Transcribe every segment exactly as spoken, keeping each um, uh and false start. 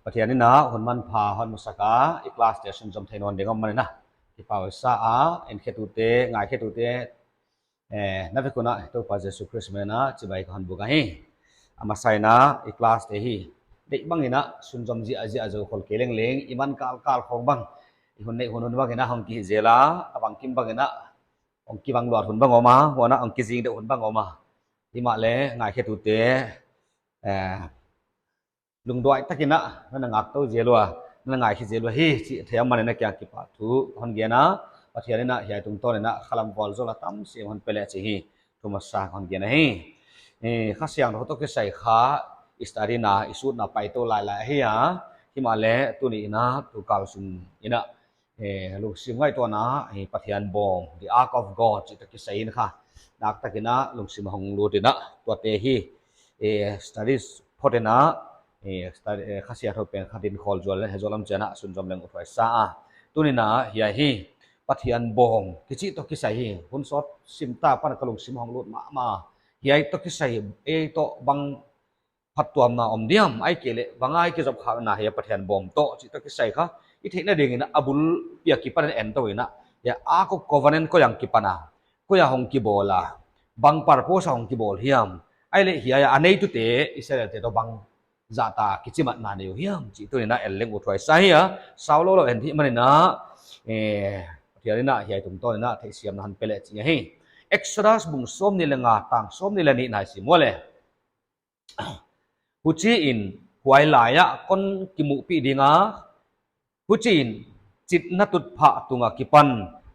Pathian in a hun manpha hon musak a, i class te sunzom thei nawn ding om manin a kipahhuai sa a, enkhetute, ngaikhetute, eh, na vek un a Toupa Jesu Khrist min in a chibai ka hon buk ahi. A masa in a i class te hi deih bangin a sunzom ziahziah zou khol kei lengleng, i man kalkal khong bang, i hun neih hun hun bangin a hong kihih zel a, a bangkim bangin a hong kibang luat hun bang om a, huan a hong kizing deuh hun bang om a. Himahleh ngaikhetute, eh, lungduai takin a na na ngak tou zel ua, na na ngaikhe zel ua hi chih theih manin a kiang kipahthu hon gen a, Pathian in a hiai tungtawn in a khalam vualzawl a tam sem hon pe leh chih hi thu masa hon gen ahi. Eh, Kha Siangthou toh kisai kha i study na, i sutna pai tou lailai ahi a, himahleh tuni in a tukal sung in a, eh, lungsim ngaihtuahna, eh, Pathian bawm, the Ark of God chih toh kisai in kha nakpi takin a lungsim hong lut in a, tuate hi, eh, study phot in a, eh, study, eh, Kha Siangthou pen kha din khol zual, he zual lam chiang a sunzom leng uthuai sa a. Tuni in a hiai hi Pathian bawm kichi toh kisai hi hun sawt sim ta apan ka lungsim hong lut mahmah. Hiai toh kisai, ei toh bang phattuamna om diam, ahihkeileh bang a i kizop khakna hiai Pathian bawm toh chih toh kisai kha i theihna dingin a bul piak kipan en tou in a, hiai Ark of Covenant koi a kipan a, koi a hong kibawl a, bang purpose a hong kibawl hiam, ahihleh hiai a neitute Israelte toh bang zahtak kichiamna nei uh hiam chih tuni in a en leng uthuai sa hi a, sau lou lou en theih manin a, eh, Pathian in a hiai tungtawn in a theihsiamna hon pe leh chih ahi. Exodus bung sawmnih leh nga, tang sawmnih leh nih na i sim uleh. Huchiin huai lai ah kon kimuhpih ding a, huchiin chitna tutphah tung akipan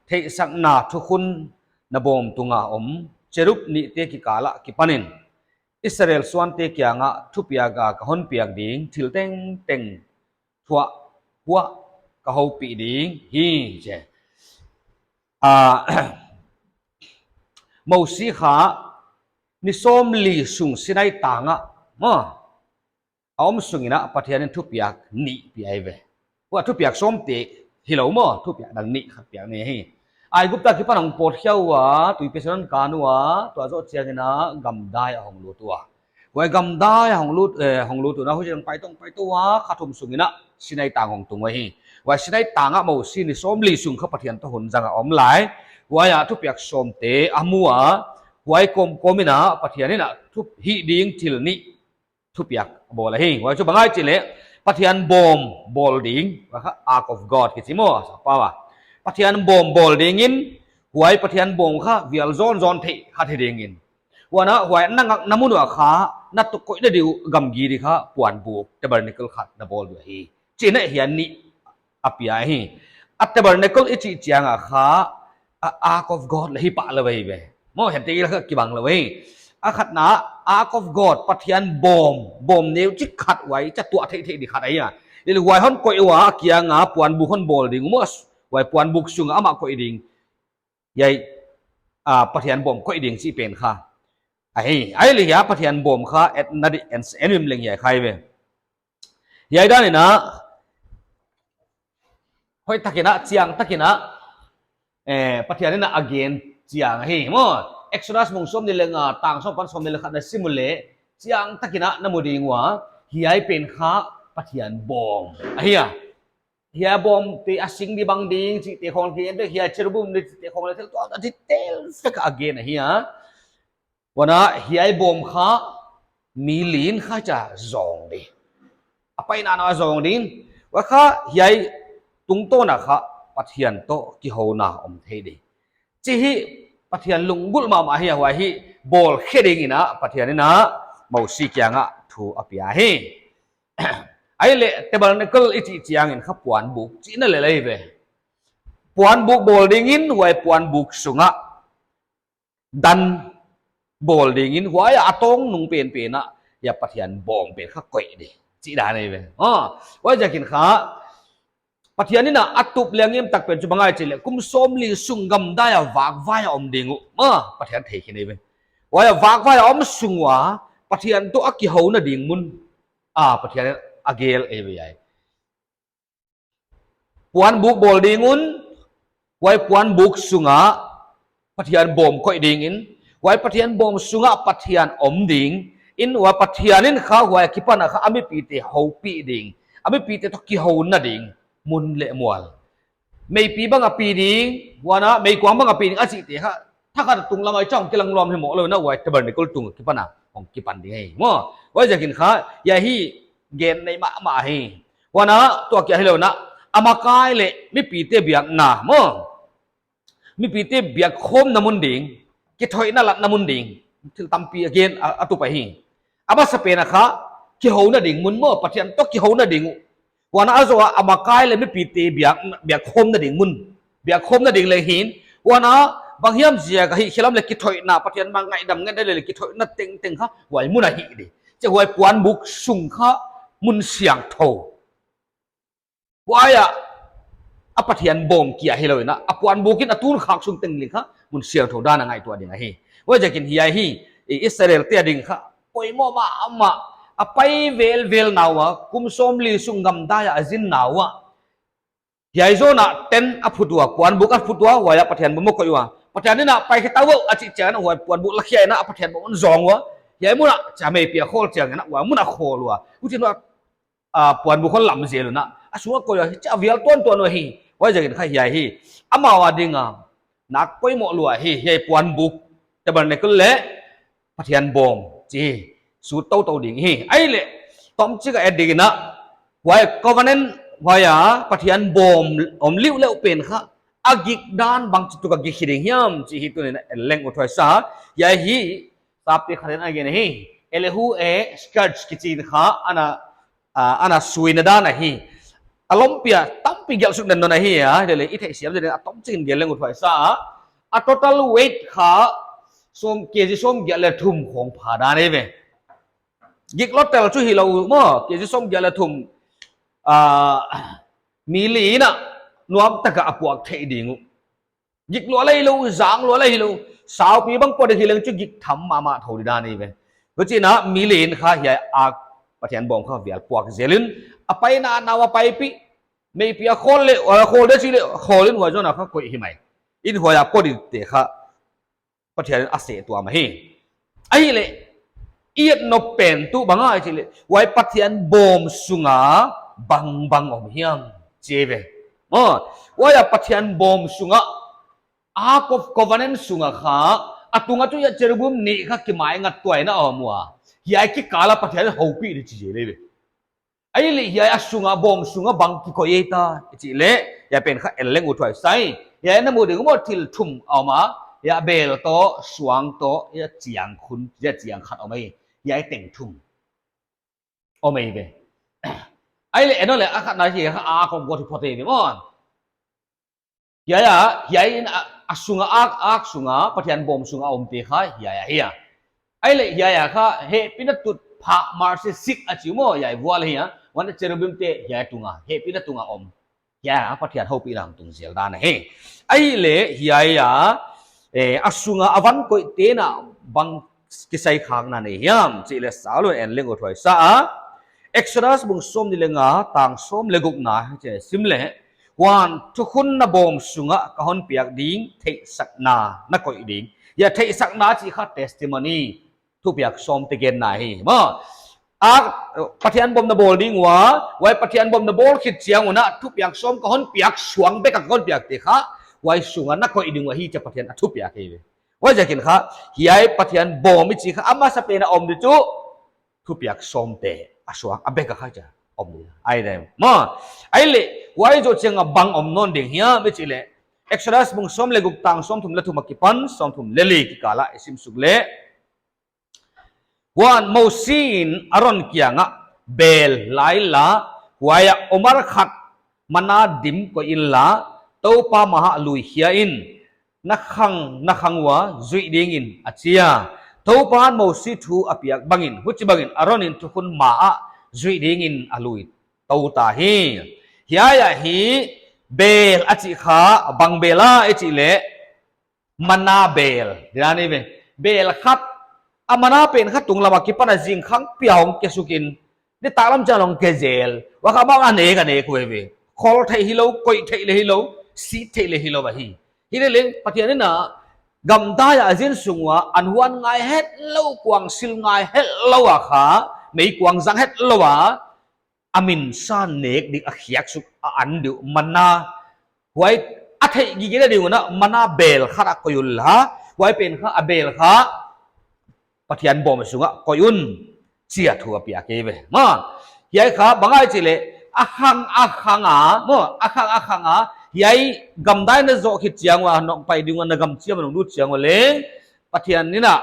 theihsakna thukhun na bawm tung a om cherub nihte kikal a kipanin Israel suante kiangah thupiak a ka hon piak ding thil tengteng thuah huah ka houpih ding hi, chi. Ah, Mosi kha ni sawmli sung Sinai tang ah, maw, a om sung in a Pathian in thupiak nih pia ahi ve. Huai thupiak sawmte hilou maw, thupiak dang nih khat piak nei hi. Aigupta akipan hong pawt khia ua, tuipi sung a hon kan ua, tua zoh chiangin a gamdai a hong lut ua. Huai gamdai a hong lut, eh, hong lut un a huchiin pai tou pai tou a, kha thum sung in a Sinai tang hong tung uhi. Huai Sinai tang ah Mosi ni sawmli sung kha Pathian toh hun zang a om lai. Huai ah thupiak sawmte a mu a, huai kawmkawm in a Pathian in a thup hih ding thil nih thupiak a bawl ahi. Huai chu bang ahia chih leh Pathian bawm bawl ding, huai kha Ark of God kichi maw, sapau a. Pathian bawm bawl dingin, huai Pathian bawm kha vial zawnzawn theih khat hi dingin, huan a huai na ngakna mun uah kha na tuh koihna ding uh gamgi di kha puanbuk, tabernacle khat na bawl ding uh ahi. Chih in a hiai nih a pia hi. A tabernacle i chih chiang a kha, a Ark of God leh hi pah lou ahi ve. Maw, hiaite leh kha kibang lou ahi. A khatna, Ark of God, Pathian bawm, bawm neuchik khat, huai chatuah theihtheih di khat ahi a. Leh huai hon koih ua, a kiang a puanbuk hon bawl ding uh maw, huai puanbuk sung ah amah koih ding. Hiai, ah, Pathian bawm koih ding chih pen kha ahi. Ahihleh hiai Pathian bawm kha etna di en, en vim leng hiai kha ahi ve. Hiai dan in a hoihtak in a, chiangtak in a, eh, Pathian in a a gen chiang ahi maw. Exodus bung sawmnih leh nga, tang sawm apan sawmnih leh khat na sim uleh chiangtak in a na mu ding ua, hiai pen kha Pathian bawm ahi a. Hiai bawmte a sing di bang ding chihte khong gen dek, hiai cherubim di chihte khong leh thil tuak a detail vek a gen ahi a. Huan a hiai bawm kha mi li in kha chia zawng di, a paina na zawng ding. Huai kha hiai tungtawn a kha Pathian toh kihouna om thei di. Chih hi Pathian lunggulh mahmah ahi a, huai hi bawl khe dingin a Pathian in a Mosi kiangah thu a pia hi. Ahihleh tabernacle i chih chiangin kha puanbuk chihna lel ahi ve. Puanbuk bawl dingin huai puanbuk sung ah dan bawl dingin huai a tawng nung penpen ah hiai Pathian bawm pen kha koih di chih dan ahi ve. Ah, huaiziakin kha Pathian in a a tup leh a ngimtak pen chu bang ahia chih leh kum sawmli sung gamdai a vakvai a om ding uh, maw, Pathian thei khin ahi ve. Huai a vakvai a om sung ua Pathian toh a kihouna ding mun a Pathian in a gel ahi ve hiai. Puanbuk bawl ding un, huai puanbuk sung ah Pathian bawm koih dingin, huai Pathian bawm sung ah Pathian om ding in, huai Pathian in kha huai akipan a kha a mipite houpih ding. a mipite toh kihouna ding mun leh mual, meipi bang a pi ding, huan a meikuang bang a pi ding a chihte kha, thakhat a tunglam a i chang kilang lawm hi mawk lou in a, huai tabernacle tung kipan a hong kipan ding hi maw. Huaiziakin kha, hiai hi gen nei mahmah hi. Huan a, tua kia hilou in a, a makai leh mipite biakna maw, mipite biakkhawmna mun ding, kithoihna latna mun ding, thil tampi a gen a, a tup ahi. A masapen a kha, kihouna ding mun maw, Pathian toh kihouna ding uh. Huan a, a zoh a, a makai leh mipite biak, biakkhawmna ding mun, biakkhawmna ding leng hi'n. Huan a, bang hiam ziak a hihkhilam leh kithoihna, Pathian mah ngaihdam ngen leh kithoihna tengteng kha huai mun a hih di. Chia huai puanbuk sung kha mun siangthou. Huai a, a Pathian bawm kia hilou in a, a puanbuk in a tun khak sung teng leng kha mun siangthou dan a ngaihtuah ding ahi. Huaiziakin hiai hi, i Israelte a ding kha poimoh mahmah, a pai velvel na ua, kum sawmli sung gamdai a a zin na ua, hiai zoh in a tent a phut ua, puanbuk a phut ua, huai a Pathian bawm a koih ua, Pathian in a pai khia ta vo a chih chiang in a, huai puanbuk la khia in a, a Pathian bawm hon zawng ua, hiai mun a chia meipi a khawl chiang in a, huai mun a khawl ua, huchi'n a, a puanbuk hon lam zel un a, a sung a koih ua, hichia vial tuantuan ua hi. Huaiziakin kha hiai hi, amau a ding a nak poimoh lua hi, hiai puanbuk, tabernacle leh Pathian bawm chih sut toutou ding hi. Ahihleh, tomchik a et ding in a, huai covenant, huai a Pathian bawm om liuliu pen kha, a gik dan bangchituk a gik hi ding hiam chih hi tuni'n en leng uthuai sa. Hiai hi, sapte khat in a gen hi, Elihu a scourge kichi in kha, ana, a, ana suina dan ahi. A lawmpi a tampi gelh suk den nawn ahi a, hileh i theihsiam ding in a tomchik in gen leng uthuai sa. A total weight kha, sawm, K G sawmgiat leh thum khawng pha dan ahi ve. Gik lua tel chu hilou maw, K G sawmgiat leh thum, a, mi li in a nuam tak a a puak theih ding uh. Gik lua leh hilou, zang lua leh hilou, saupi bang pawt hileng chu gik tham mahmah thou di dan ahi ve. Huchi'n a mi li in kha hiai a Pathian bawm kha vial puak zel in, a paina na ua paipih, meipi a khawl leh, a khawl di chih leh khawl in, huai zoh in a kha koih hi mai. In huai a pawt dingte kha Pathian in a seh tuam ahi. Ahihleh, i et nop pen tuh bang ahia chih leh, huai Pathian bawm sung a bangbang om hiam chi ve. Maw, huai a Pathian bawm sung a, Ark of Covenant sung a kha, a tung a tuh hiai cherubim nih kha kimaingat tuah in a om ua, hiai kikal a Pathian in houpih di chi zel ahi ve. Ahihleh hiai a sung a, bawm sung a bang kikoih ei ta i chih leh, hiai pen kha en leng uthuai sa. Hiai na mu ding uh maw, thil thum a om a, hiai bel toh, suang toh, hiai chiang khun, hiai chiang khat om ahi. Hiai teng thum om ahi ve. Ahihleh en leh a khatna hi kha a kong gua thu phot ahi ve maw. Hiai a, hiai in a, a sung a ark, ark sung a, Pathian bawm sung a omte kha hiai ahi a. Ahihleh hiai a kha hehpihna tutphah, mercy seat a chi uh maw, hiai vual ahi a. Huan a cherubimte hiai tung a, hehpihna tung a om. Hiai a Pathian houpihna hong tung zel dan ahi. Ahihleh hiai a, eh, a sung a a van koihte in a bang kisai khakna nei hiam chih leh, saulou in en leng uthuai sa a. Exodus bung sawmnih leh nga, tang sawm leh gukna, hichi sim leh, Huan thukhun na bawm sung a ka hon piak ding theihsakna na koih ding. Hiai theihsakna chih kha testimony, thupiak sawmte genna hi maw. A, Pathian bawm na bawl ding ua, huai Pathian bawm na bawl khit chiang un a thupiak sawm ka hon piak, suang bek a ka hon piak te kha, huai sung a na koih ding uh ahi chi a Pathian a thupiak hi ve. Huaiziakin kha, hiai Pathian bawm i chih kha a masapen a om di chu thupiak sawmte a suang a bek a kha chia om di ahi ve maw. Ahihleh, huai zoh chiang a bang om nawn ding hiam i chih leh, Exodus bung sawm leh guk, tang sawmthum leh thum akipan sawmthum leh li kikal a i sim suk leh, Huan Mosi in Aron kiang ah, Bel la inla, huai ah omer khat mana dim koih inla, Toupa ma ah luikhia in, na khang, na khang ua zuih dingin, a chi a. Toupa'n Mosi thu a piak bangin, huchibangin Aron in thukhun ma ah zuih dingin a lui tou ta hi. Hiai ah hi bel a chih kha bang bel a i chih leh, mana bel, di dan hi ve. Bel khat, a mana pen kha tunglam akipan a zingkhang pia hong kia suk in, nitaklam chiang hong kia zel, huai kha bang a nek a nek uh ve. Khol theih hilou, koih theih leh hilou, sit theih leh hilou ahi. Hileleng Pathian in a, gamdai a zin sung ua, anhuan ngai hetlou, kuang sil ngai hetlou a kha, meikuang zang hetlou a, a min san nek ding a khiak suk a an deuh manna. Huai a theih gige na ding un a manna bel khat a koih un la, huai pen kha a bel kha Pathian bawm sungah koih un, chia thu a piak hi ve. Maw, hiai kha bang ahia chih leh, a khang a khang a, maw, a khang a khang a, hiai gamdai na zoh khit chiang ua, nong pai ding ua na gam chiam a nong lut chiang ua leng, Pathian in a,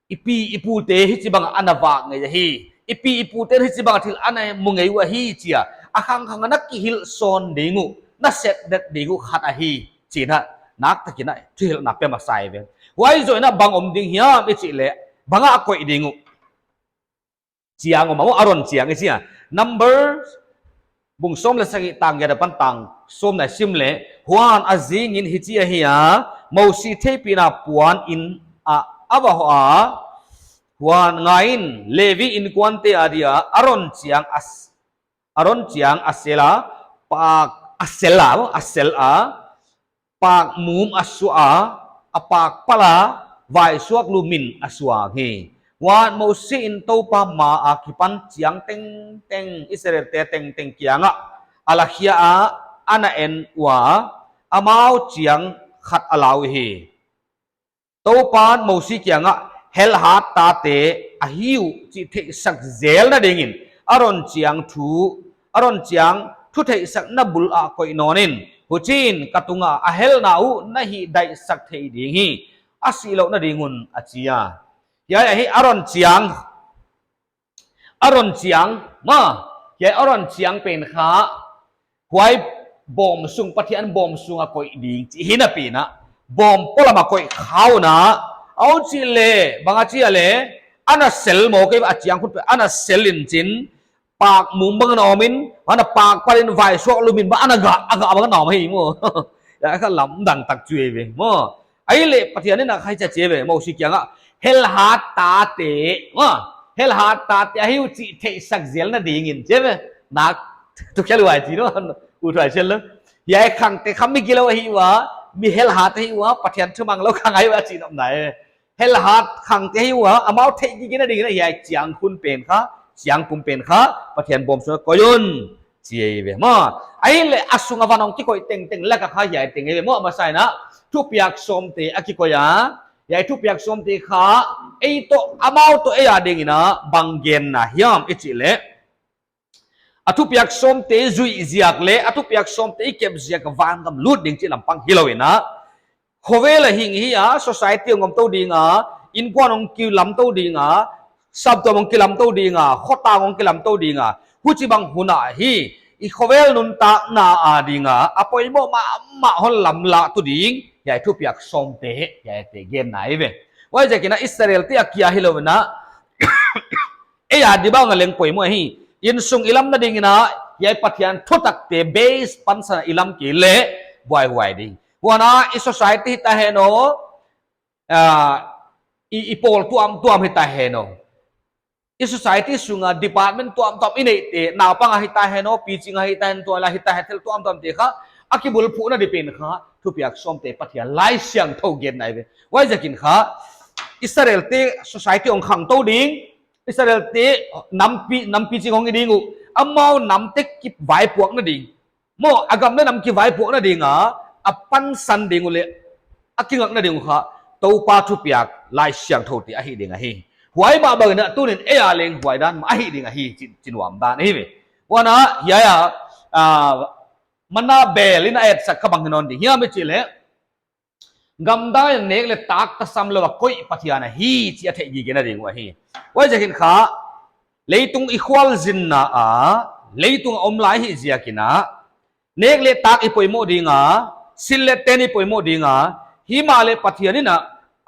i pi i pute hichibang a na vak ngei ahi. I pi i pute hichibang a thil a na mu ngei uh ahi chia, a khang khang a na kihilh sawn ding uh, na sep det ding uh khat ahi, chi in a, nak takin a thuhilhna pe masa hi ve. Huai zoh in a bang om ding hiam i chih leh, bang a koih ding uh. Chiang om a maw, Aron chiang i chi a. Numbers bung sawm leh sagih tang giat apan tang sawm na i sim leh, huan a zing in hichi ahi a, Mosi theihpihna puan inn ah a va hoh a, huan ngai in, Levi innkuante a dia Aron chiang a s-, Aron chiang a sel a, pak a sel a, a sel a, pak mum a suah a, a pak pal a, vaisuak lum in a suang hi. Huan Mosi in Toupa ma a kipan chiang tengteng, Israelte tengteng kiangah a lakhia a, a na en ua, amau chiang khat a lau hi. Toupan Mosi kiangah, helhat tate ahi uh chih theihsak zelna dingin Aron chiang thu, Aron chiang thutheihsakna bul ah koih nawn in, huchiin ka tunga a helna uh na hihdaihsak thei ding hi, a sihlouhna ding un, a chi a. Hiai ahi Aron chiang, Aron chiang, maw, hiai Aron chiang pen kha, huai bawm sung, Pathian bawm sung a koih ding chih hi napi in a, bawm polam a koih kha un a, huchi leh, bang a chi a leh, a na sel maw, kei a chiang khut pen, a na sel in chin, pak mum bang na om in, a na pak pal in vaisuak lum in bang a na gah, a gah bang na om hi maw. Hiai kha lamdang tak chu hi ve, maw. Ahihleh Pathian in a khai cha chi ve, Mosi kiangah, helhat tate, maw, helhat tate ahi uh chih theihsak zelna dingin chi ve, nak tu khel huai chi no, u thuai chel lo. Hiai khangte kha mi gilou ahi ua, mi helhat ahi ua, Pathian thumang lou khang ahi ua chi nop nai. Helhat khangte ahi ua, amau theih gigena dingin hiai chiang khun pen kha, chiang pum pen kha, Pathian bawm sung a koih un, chi ahi ve maw. Ahihleh a sunga van hong kikoih tengteng laka kha hiai teng ahi ve maw, masa in a, thupiak sawmte a kikoih a, hiai thupiak sawmte kha, ei toh, amau toh ei a dingin a, bang genna hiam i chih leh, a thupiak sawmte zuih ziak leh, a thupiak sawmte i kep ziak a vangam lut ding chih lampang hilou in a, khovel a hing hi a, society hong om tou ding a, innkuan hong kilam tou ding a, saptuam hong kilam tou ding a, khotang hong kilam tou ding a, huchibang hun ahi, i khovel nuntakna a ding a, a poimoh mahmah hon lamlahtu ding, hiai thupiak sawmte, hiaite genna ahi ve. Huaiziakin a Israelte a kia hilou in a, ei a di bang a leng poimoh ahi. Innsung i lamna dingin a, hiai Pathian thutakte base pansan a i lam kei leh, buaihuai ding. Huan a, i society hita hen aw, ah, i, i pawl tuamtuam hita hen aw. I society sunga department tuamtuam i neihte, naupang a hita hen aw, piching a hita hen, tuailai hita hen, thil tuamtuamte kha, a kibulphuhna di pen kha, thupiak sawmte Pathian Laisiangthou genna ahi ve. Huaiziakin kha, Israelte society hong khangtou ding, Israelte nampi, nampi ching hong hi ding uh, amau namte kivaipuakna ding, maw, a gam leh nam kivaipuakna ding a, a pansan ding uh leh, a kingakna ding uh kha, Toupa thupiak Laisiangthoute ahi ding ahi. Huai mah bangin a tunin ei a leng huai dan mah ahi ding ahi, chi, chi nuam dan ahi ve. Huan a, hiai a, ah, manna bel in a etsak kha bang hi nawn ding hiam i chih leh, gamdai a nek leh tak tasam lou a koih Pathian ahi chih a theih gigena ding uh ahi. Huaiziakin kha, leitung i khualzinna a, leitung a om lai ahih ziakin a, nek leh tak i poimoh ding a, sil leh ten i poimoh ding a, himahleh Pathian in a,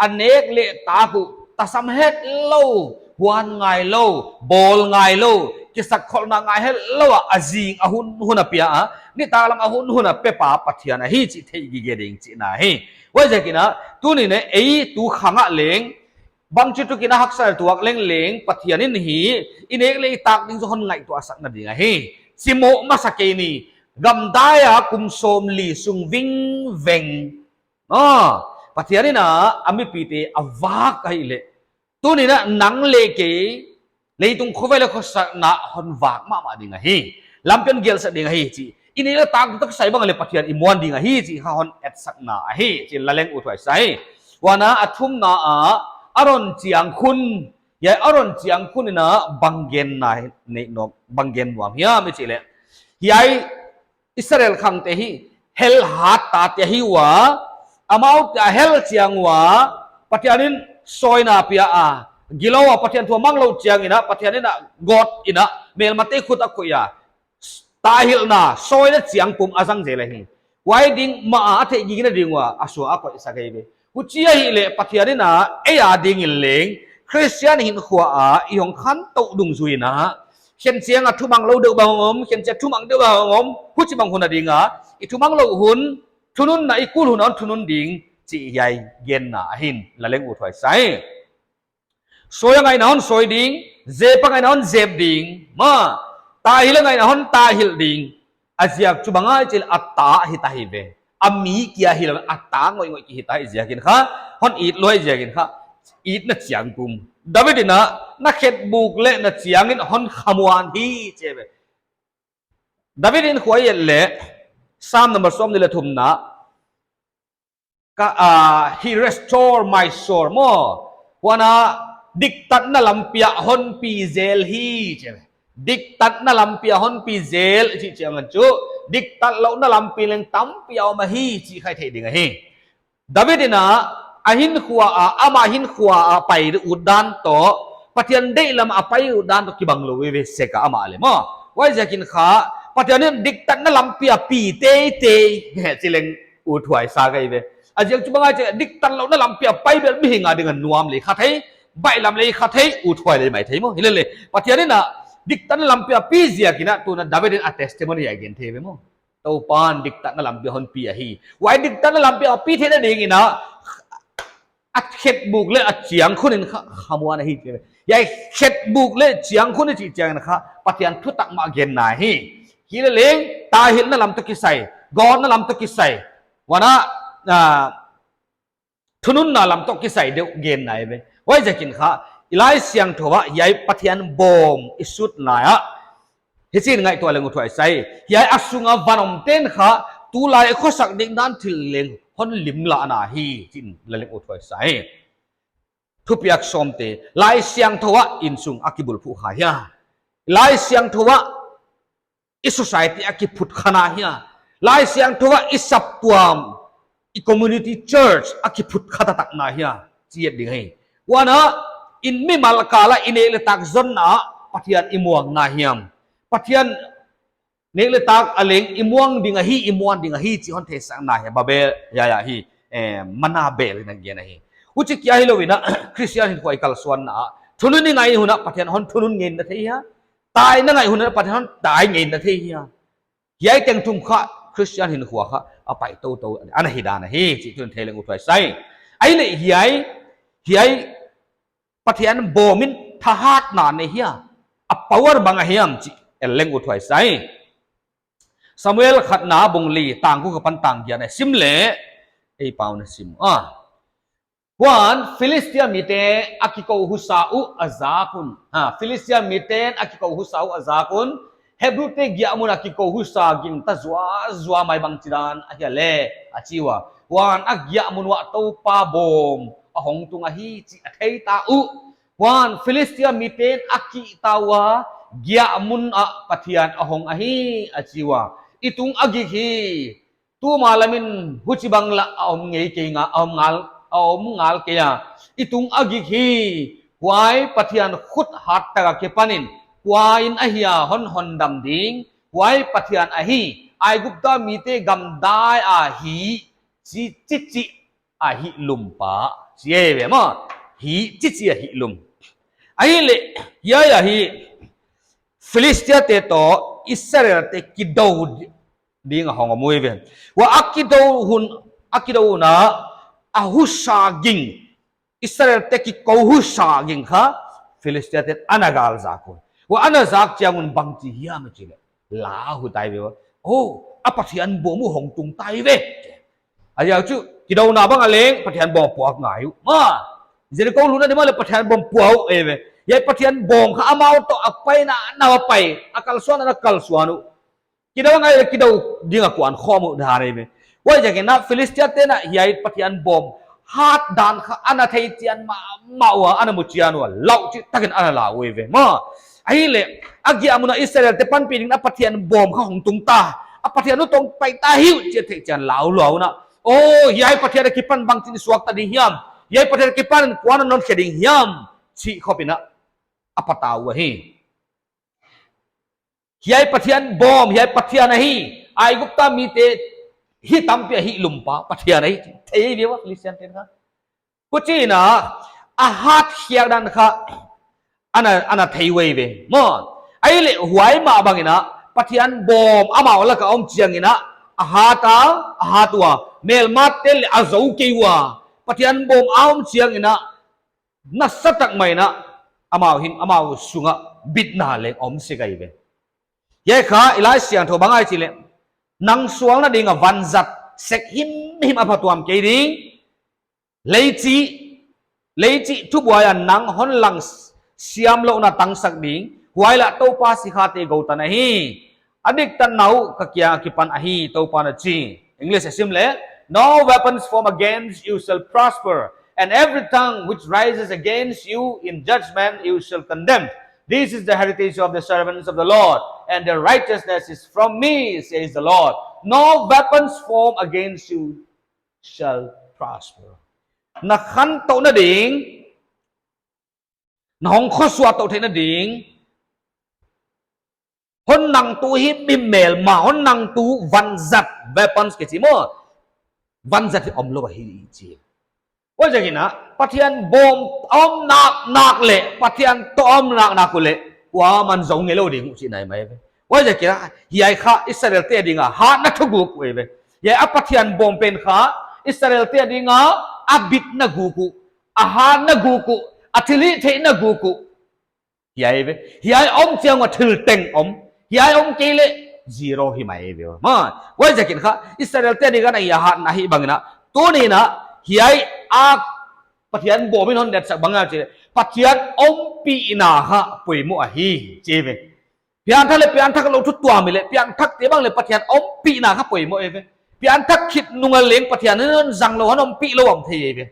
a nek leh tak uh, tasam hetlou, huan ngailou, bawl ngailou, kisakkholhna ngai hetlou a, a zing a hunhun a pia a, nitaklam a hunhun a pepa Pathian ahi chih theih gige ding chihna hi. Huaiziakin a, tunin ei tu khang ah leng, bangchituk in a haksa tuak lengleng, Pathian in hi, i nek leh i tak ding zaw hon ngaihtuahsakna ding ahi. Chimoh masa kei ni, gamdai a kum sawmli sung vingveng, ah, Pathian in a, a mipite a vak ahihleh, tunin a nang leh kei, Leitung khovel a khosakna hon vak mahmah ding ahi. Lampi hon gelsak ding ahi chih. I neih le tak tak sai bang le Pathian i muan ding ahi chih kha hon etsakna ahi chih la leng uthuaisai. Huan a thumna ah Aron chiang khun. Hiai Aron chiang khun in a bang genna neih nuam, bang gen nuam hiam i chih leh, hiai Israel khangte hi hel hat tate ahi ua, amaute a hel chiang ua, Pathian in sawina pia a, gilou a Pathian thu a mang lou chiang in a, Pathian in a gawt in a, melmate khut a koih a, tahilhna, sawina chiang pum a zang zel ahi. Huai ding mah a theih gige na ding ua, a suang a koihsak ahi ve. Huchi ahihleh Pathian in a, ei a ding in leng, Christian hinkhua a, i hong khantou dungzui in a, khenchiang a thumang lou deuh bang hong om, khenchiang thumang deuh bang hong om, huchibang hun a ding a, i thumang lou hun, thununna i kul hun a hon thunun ding, chih hiai genna ahi, la leng uthuaisai. Sawi a ngaihna hon sawi ding, zep a ngaihna hon zep ding, ma, tahilh a ngaihna hon tahilh ding, a ziak chu bang ahia chih leh a ta hita hi ve. A mi kia hilou in a ta ngoihngoih kihita hi ziak in kha, hon it lua hi ziak in kha, itna chiang pum. David in a, na khetbuk leh na chiang in hon khamuan hi chi ve. David in kua et leh, Psalm number sawmnih leh thumna, ka, ah, he restore my soul maw. Huan a diktatna lampi ah hon pi zel hi chi ve. Diktatna lampi ah hon pi zel chih chiang a chu, diktat louhna lampi leng tampi a om ahi chih kha i theih ding ahi. David in a, a hinkhua a, ama hinkhua a pai utdan toh, Pathian deihlam a pai utdan toh kibang lou ve sek a amah leh maw. Huaiziakin kha, Pathian in diktatna lampi a pi teitei, chi leng uthuai sa ka hi ve. A ziak chu bang ahia chih leh diktat louhna lampi a pai bel mihing a ding a nuam leh kha thei, baihlam leh kha thei, uthuai leh mai thei maw. Hilele, Pathian in a diktatna lampi a pi ziakin a, tuna David in a testimony a gen thei ve maw. Toupan diktatna lampi hon pi ahi. Huai diktatna lampi a pi theihna ding in a, a khetbuk leh a chiang khun in kha, khamuan ahi chi ve. Hiai khetbuk leh chiang khun i chih chiang in kha, Pathian thutak mah genna hi. Hilele, tahilhna lam toh kisai, gawtna lam toh kisai. Huan a, ah, thununna lam toh kisai deuh genna hi ve. Huaiziakin kha, i Laisiangthou ah, hiai Pathian bawm i sut lai ah, hichi'n ngaihtuah leng uthuai sa hi. Hiai a sung a van omte'n kha, tulai i khosak ding dan thil leng hon limlahna hi, chi'n la leng uthuai sa hi. Thupiak sawmte, Laisiangthou ah insung a kibulphuh kha hia. Laisiangthou ah i society a kiphut kha na hia. Laisiangthou ah i saptuam, i community church a kiphut kha taktak na hia, chi et ding hi. Huan a, in mimal kal a i neih leh tak zonna ah, Pathian i muang na hiam. Pathian neih leh tak a leng i muang ding ahi, i muan ding ahi, chih hon theihsak na hia. Babel, ya, ya, hi, eh, manna bel in a gen ahi. Huchi kia hilou in a, Christian hinkhua i kalsuanna ah, thunun i ngaih hun ah, Pathian hon thunun ngei na thei hia. Tai na ngaih hun ah, Pathian hon tai ngei na thei hia. Hiai teng thum kha, Christian hinkhua kha, a pai toutou, ana hi dan ahi, chih tun thei leng uthuai sa hi. Ahihleh hiai, hiai, Pathian bawm in thahatna nei hia, a power bang ahiam chih el leng uthuai sa hi. Samuel khatna bung li tang guk apan tang giat na sim leh, ei pau na sim. Ah. Huan Philistia mite a kikou husa uh a zak un. Ha, Philistia mite'n a kikou husa uh a zak un. Hebrute giahmun a kikou husa ging ta zuazua mai bangchidan ahia leh, a chi ua. Huan a giahmun uah Toupa bawm a hong tung ahi chih a thei ta uh. Huan Philistia mite'n a kihta ua, giahmun ah Pathian a hong ahi, a chi ua. I tung a gik hi, tuma lam in huchibang lah a om ngei kei nga, a om ngal, a om ngal kei a. I tung a gik hi, huai Pathian khut hattak a kipan in, kua in ahia hon hondam ding, huai Pathian ahi, Aigupta mite gamdai a hi, chi, chi, chi, a hihlum pa, chi ei ve maw, hi, chi, chi a hihlum. Ahihleh, hiai ahi, Philistiate toh Israelte kidou ding a hong om uh ve. Huan a kidou hun, a kidou hun a, a husa ging, Israelte kikou husa ging kha, Philistiate ana gal zak un. Huan ana zak chiang un bangchi hiam chi leh, la hu tai ve ua. Oh, a Pathian bawm uh hong tung tai ve. A ziak chu, kidouna bang a leng, Pathian bawm puak ngai uh. Ma, Jeriko lutna di mah leh Pathian bawm puak uh ei ve. Hiai Pathian bawm kha amau toh a paina na pai, a kalsuan na kalsuan uh. Kidou ngai le kidou ding a kuan khawm uh dan ahi ve. Huaiziakin a Philistia te'n a hiai Pathian bawm hat dan kha ana thei chian mahmah ua, ana mu chian ua, lau chih takin ana lau uh ve maw. Ahihleh, a giahmun a Israelte panpih dingin a Pathian bawm kha hong tung ta. A Pathian uh toh pai ta hi uh chih a theih chian lau lua un a. Oh, hiai Pathian akipan bangchin suakta ding hiam. Hiai Pathian akipan kua'n a non khe ding hiam. Chih khopin a, a patau uh ahi. Hiai Pathian bawm, hiai Pathian ahi. Aigupta mite hi tampi a hih lumpa Pathian ahi. Thei ve ua Philistiate'n kha. Huchiin a, a hat khiak dan kha ana, ana thei uh ve. Maw, ahihleh huai mah bangin a, Pathian bawm amau laka om chiangin a, a hat a, a hat ua. Melmate'n le a zou kei ua. Pathian bawm a om chiangin a, nasatak mahin a, amau him, amau sunga bitna leng om sek ahi ve. Hiai kha i Laisiangthou bang ahi chih leh, nang sualna ding a vanzat sek himhim a phatuam kei ding. Leichih, leichih thubuai a nang hon lang s-, siamlouhna tangsak ding. Huai lah Toupa sikhate goutan ahi. A diktatna uh ka kiang akipan ahi, Toupa'n a chi. English a sim leh, "No weapons formed against you shall prosper, and every tongue which rises against you in judgment you shall condemn. This is the heritage of the servants of the Lord, and their righteousness is from me, says the Lord. No weapons formed against you shall prosper." Na khantouhna ding, na hong khosuah tou theihna ding, hon nangtu himhim melma, hon nangtu vanzat, weapons kichi maw, vanzat hi omlou ahi chi. Huaiziakin a, Pathian bawm om naknak leh, Pathian toh om naknak uh leh, kuaman zou ngeilou ding uh chihna ahi mai ve. Huaiziakin a, hiai kha Israelte ading a hatna thuguk uh ahi ve. Hiai a Pathian bawm pen kha Israelte ading a, a bitna guk uh, a hatna guk uh, a thilhihtheihna guk uh. Hiai ve. Hiai om chiang ua thil teng om. Hiai om kei leh zero hi mai ve. Maw, huaiziakin kha Israelte ading a hiai hatna hi bangin a, tuni'n a, hiai a Pathian bawm in hon detsak bang ahi chih leh, Pathian ompihna kha poimoh ahi, chi ve. Piangthak leh piangthak lou thu tuam hi leh, piangthakte bang leh Pathian ompihna kha poimoh ahi ve. Piangthak khit nung a leng Pathian in hon zanglou, hon ompihlou om thei ahi ve.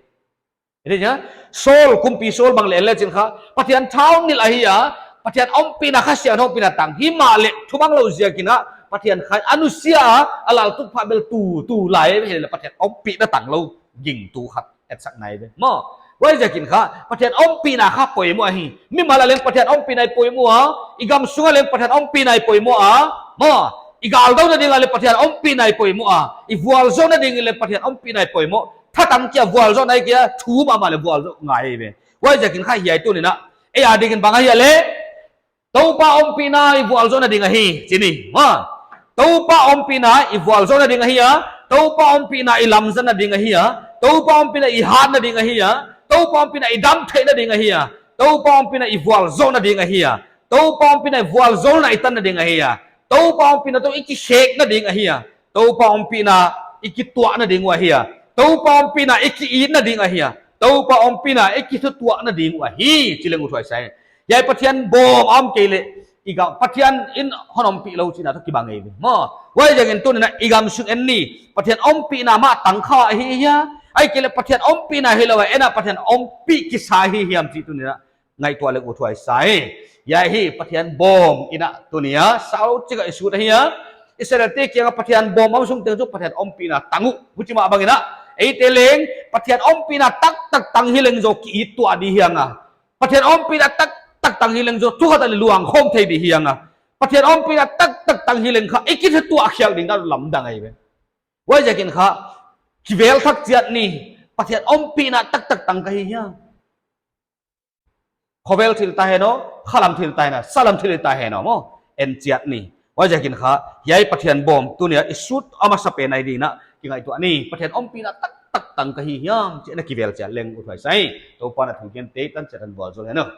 Saul, kumpi Saul bang leh en le chin kha, Pathian thaunilh ahi a, Pathian ompihna Kha Siangthou ompihna tang himahleh, thumanglou ziakin a, Pathian kha a nusia a, a laltutphah bel tu, tu lai ahi leh Pathian ompihna tanglou gingtu khat etsakna ahi ve. Maw, huaiziakin kha, Pathian ompihna kha poimoh ahi. Mimal a leng Pathian ompihna i poimoh a, i gamsung a leng Pathian ompihna i poimoh a, maw, i galdouna ding a leh Pathian ompihna i poimoh a, i vualzohna ding leh Pathian ompihna i poimoh. Thatang kia vualzohna kia, thu mahmah leh vualzoh ngai ve. Huaiziakin kha hiai tuni'n a, ei adingin bang ahia leh, Toupa ompihna i vualzohna ding ahi, chi ni. Maw, Toupa ompihna i vualzohna ding ahi a, Toupa ompihna i lamzanna ding ahi a, Toupa ompihna i hatna ding ahi a, Toupa ompihna i damtheihna ding ahi a, Toupa ompihna i vualzohna ding ahi a, Toupa ompihna i vualzohna i tanna ding ahi a, Toupa ompihna toh i kikhekna ding ahi a, Toupa ompihna i kituahna ding uh ahi a, Toupa ompihna i ki-itna ding ahi a, Toupa ompihna i kithutuahna ding uh ahi, chi leng uthuai sa hi. Hiai Pathian bawm om kei leh, i gam Pathian in hon ompihlou chihna toh kibang ahi ve. Maw, huaiziakin tuni'n a i gamsung en ni, Pathian ompihna mah tang kha ahi hia, ahihkeileh Pathian ompihna hilou a en a Pathian ompih kisa ahi hiam chih tuni'n a ngaihtuah leng uthuai sa hi. Hiai hi Pathian bawm in a tuni a, sau chik a i sut ahi a. Israelte kiang a Pathian bawm om sung teng chu Pathian ompihna tang uh. Huchi mah bangin a, eite leng Pathian ompihna taktak tang hi leng zaw ki-it tuah di hi hang a. Pathian ompihna taktak tang hi leng zaw thu khat a leh luang khawm thei di hi hang a. Pathian ompihna taktak tang hi leng kha i kithutuah khiak ding dan lamdang ahi ve. Huaiziakin kha, kivel thak chiat ni, Pathian ompihna taktak tang ka hi hiam. Khovel thil ta hen aw, khalam thil ta hen aw, salam thil ta hen aw maw, en chiat ni. Huaiziakin kha, hiai Pathian bawm tuni a i sut a masapen ahi dingin a kingaihtuah ni. Pathian ompihna taktak tang ka hi hiam chih na kivel chiat leng uthuai sa hi. Toupa'n a thugente tan chiat in vualzawl hen aw.